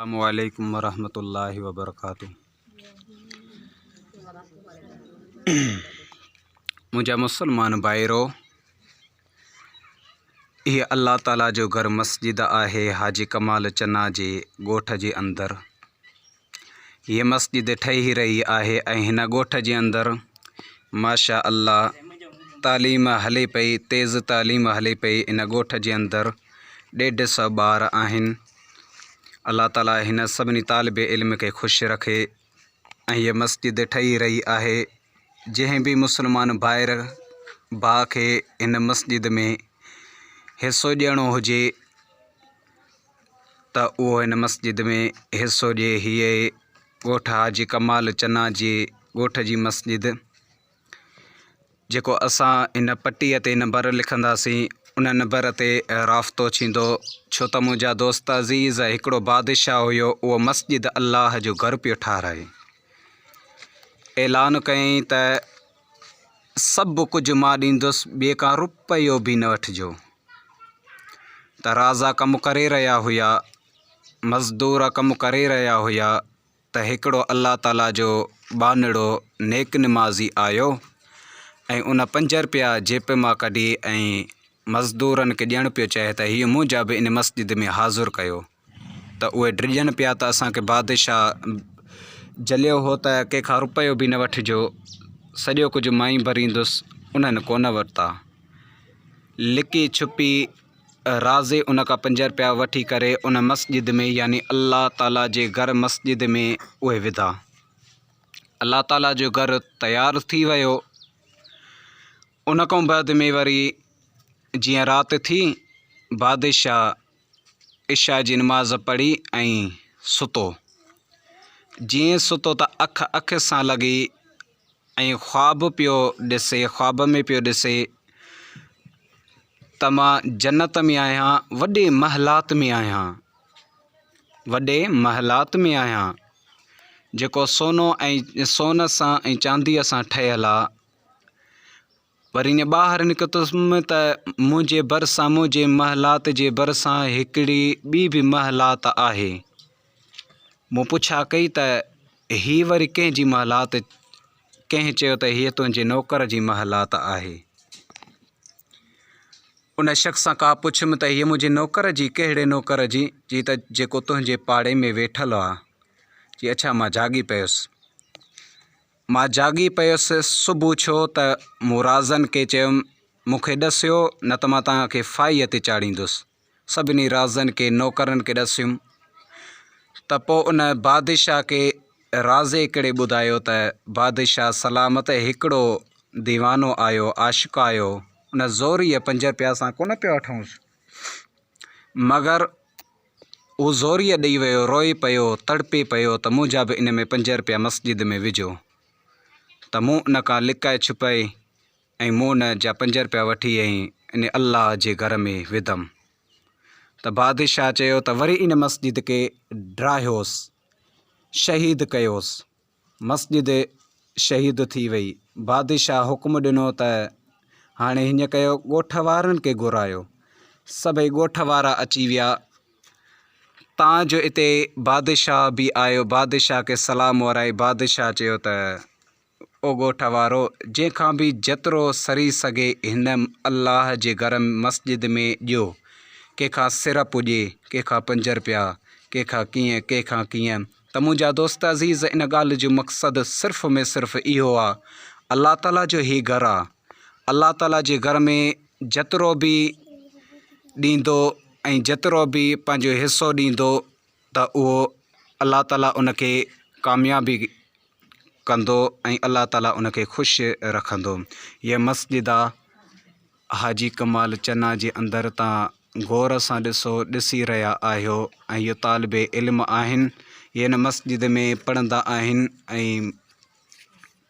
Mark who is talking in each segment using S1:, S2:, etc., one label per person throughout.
S1: السلام عليڪم ورحمة الله وبرڪاته منهنجا مسلمان ڀائرو هي الله تعالي جو گهر مسجد آهي حاجي ڪمال چنا جي ڳوٺ جي اندر هيء مسجد ٺهي رهي آهي ۽ هن ڳوٺ جي اندر ماشاء الله تعليم هلي پئي تيز تعليم هلي پئي ان ڳوٺ جي اندر ڏيڍ سو ٻار آهن الله تعالي هن سڀني طالب علم کي خوش رکي ۽ هيء مسجد ٺهي رهي آهي جنهن به مسلمان ڀائر ڀاء کي هن مسجد ۾ حصو ڏيڻو هجي ته اهو هن مسجد ۾ حصو ڏئي هيء ڳوٺ حاجي ڪمال چنا جي ڳوٺ جي مسجد جيڪو اسان هن پٽيء تي نمبر لکنداسين ان نمبر تي رابطو ٿيندو ڇو ته منهنجا دوست عزيز هڪڙو بادشاهه هيو اهو مسجد الله جو گهر پيو ٺاهرائي اعلان ڪيائين ته سڀ ڪجهه مان ڏيندس ٻئي کان روپيو به نه وٺجو ته رازا ڪم ڪري رهيا هيا مزدور ڪم ڪري رهيا هيا ته هڪڙو الله تعاليٰ جو ٻانهڙو نيڪ نمازي آيو ۽ ان پنج رپيا جيپ مان ڪڍي ۽ مزدورن کي ڏيڻ پيو چاهي ته هيء منهنجا به ان مسجد ۾ حاضر ڪيو ته اهي ڊڄن پيا ته اسان کي بادشاهه جهليو هو ته ڪنهن کان رپيو به نه وٺجو سڄو ڪجهه مان ئي ڀريندس انهن ڪونه ورتا لڪي ڇپي رازي ان کان پنج رپيا وٺي ڪري ان مسجد ۾ يعني الله تعالي جي گهر مسجد ۾ اهي وڌا. الله تعالي جو گهر تيار ٿي ويو. ان کان بعد ۾ وري جيئن رات ٿي بادشاهه عشاء جي نماز پڙهي ۽ ستو. جيئن ستو ته اک اک سان لڳي ۽ خواب پيو ڏسي، خواب ۾ پيو ڏسي ته مان جنت ۾ آهيان، وڏي محلات ۾ آهيان، وڏي محلات ۾ آهيان، جيڪو سونو ۽ سون سان ۽ چانديء سان ٺهيل آ. وري ائين ٻاهر نڪتس ته منهنجي ڀرسان منهنجي محلات جي ڀرسان هڪڙي ٻي به محلات آهي. مون پڇا ڪئي ته هي وري ڪنهن جي محلات؟ ڪنهن چيو ته هيء تنهنجي نوڪر جي محلات آهي. ان شخص کان پڇيم ته هيء منهنجي نوڪر جي؟ ڪهڙي نوڪر جي؟ چي ته جيڪو تنهنجي پاڙي ۾ ويٺل آ. چي اڇا مان جاڳي پيس. مان جاڳي پيس، صبح ڇو ته مون رازن کي چيم، مون کي ڏسيو نه ته مان توهان کي ڦاهيء تي چاڙهيندس. سڀني رازن کي، نوڪرن کي ڏسيم ته پوء ان بادشاهه کي رازي هڪڙي ٻڌايو ته بادشاهه سلامت هڪڙو ديوانو آيو، عاشق آيو، ان زوريء پنج رپيا اسان ڪونه پيا وٺونس، مگر هو زوريء ڏئي ويو، روئي پيو، تڙپي پيو ته منهنجا به ان ۾ پنج رپيا مسجد ۾ وجهو ته مون ان کان لڪائي ڇپائي ۽ مون ان جا پنج رپيا وٺي ۽ ان الله جي گهر ۾ وڌم ته بادشاهه چيو ته وري ان مسجد کي ڊاهيوس، شهيد ڪيوس. مسجد شهيد ٿي وئي. بادشاهه حڪم ڏنو ته هاڻي هيئن ڪيو ڳوٺ وارن کي گهرايو. سڀئي ڳوٺ وارا اچي ويا. تان جو اتي بادشاهه به آيو. بادشاهه کي سلام ورائي بادشاهه چيو ته او ڳوٺ وارو! جنهن کان به جيترو سري سگهي هن الله جي گهر مسجد ۾ ڏيو. ڪنهن کان سر پڄي، ڪنهن کان پنج رپيا، ڪنهن کان ڪيئن، ڪنهن کان ڪيئن. ته منهنجا دوست عزيز ان ڳالهه جو مقصد صرف ۾ صرف اهو آ الله تعالي جو هي گهر آ الله تعالي جي گهر ۾ جيترو به ڏيندو ۽ جيترو به پنهنجو حصو ڏيندو ته اهو الله تعالي ان کي ڪاميابي ڪندو ۽ الله تعالي ان کي خوش رکندو هيء مسجد آ حاجي ڪمال چنا جي اندر تان غور سان ڏسو ڏسي رهيا آهيو ۽ اهي طالب علم آهن اهي هن مسجد ۾ پڙهندا آهن ۽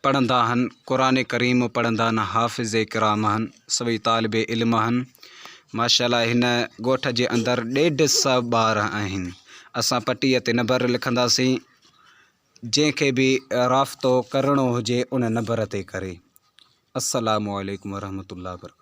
S1: پڙهندا آهن قرآن ڪريم پڙهندا آهن حافظ ڪرام آهن سڀئي طالب علم آهن ماشاء الله هن ڳوٺ جي اندر ڏيڍ سو ٻار آهن اسان پٽيء تي نمبر لکنداسين جنهن کي به رابطو ڪرڻو هجي ان نمبر تي ڪري السلام عليڪم ورحمة الله وبرڪاته.